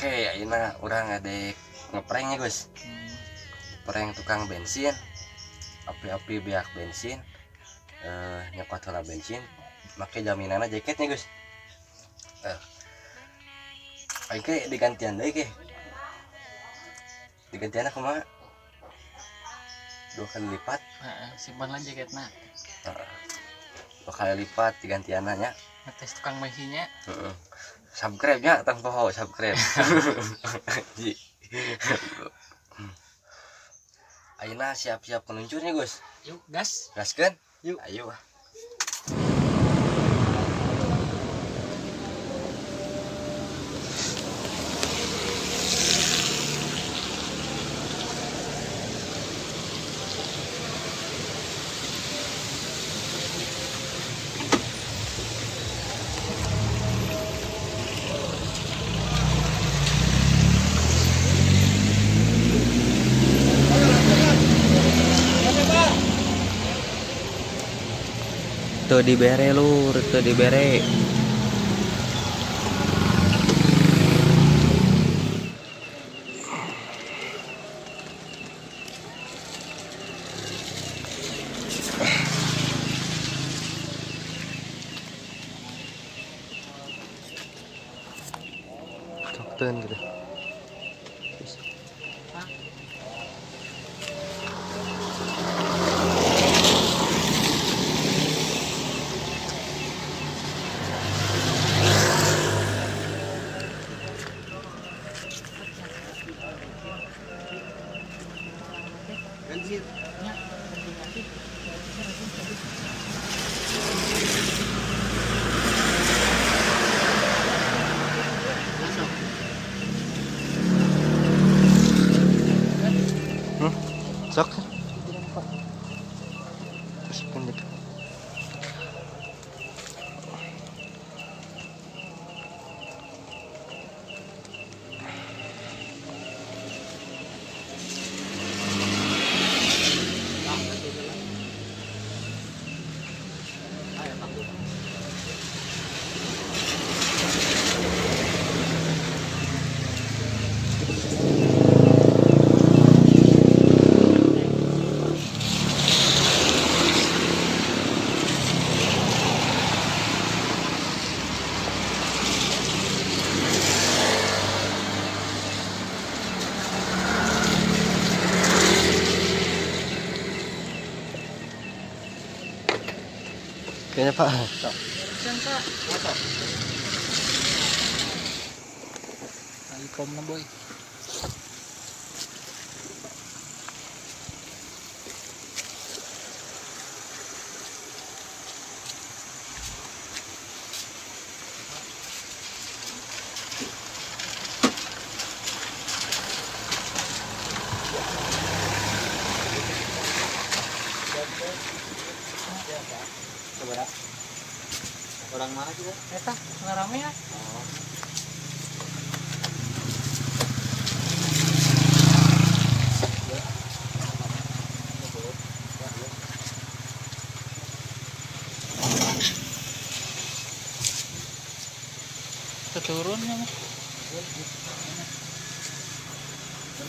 Oke, ayeuna urang ngadek ngeprank ya, Gus. Prank tukang bensin. Api-api beak bensin. Nyokot heula bensin, make jaminanna jaketnya, Gus. Aing ke digantian deui ke. Digantian kumaha? 2 kali lipat. Heeh, simpan lah jaketna. Heeh. 2 kali lipat digantianna nya. Ngetes tukang bensinnya. Heeh. Subscribe nya tong poho subscribe. Ji. Ayeuna siap-siap meluncurnya, Gus. Yuk, gas. Gaskeun? Yuk. Ayo. Teu dibere lur, teu dibere. Cokten gitu. Sok. Masukin dikit. Kayaknya Pak. Pak. Ikom na boy. Orang mana sih, Bang? Eta, rame ya. Oh. Keturun ya, Mas.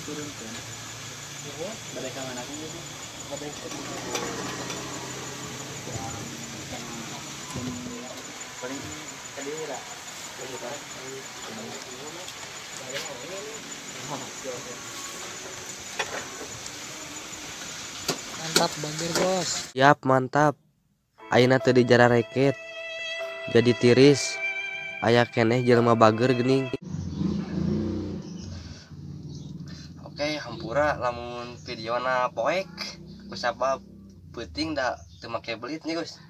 Turun kan. Badai ka mana gitu? Badai ke paling tadi lah. Mantap bager, Bos. Siap, mantap. Ayeuna teu dijarareket. Jadi tiris. Aya keneh jelema bager geuning. Oke, hampura lamun videona poek kusabab peuting da teu make belit nih, Gus.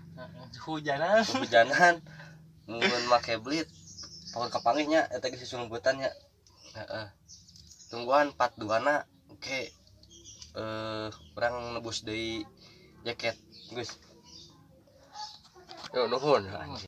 Hujanan. Hujanan. Mun make belit power kapanggih nya eta geus susulumputan nya. Heeh. Tungguan part 2 na. Oke. Urang nebus deui jaket, Gus. Yo nuhun. Anjing.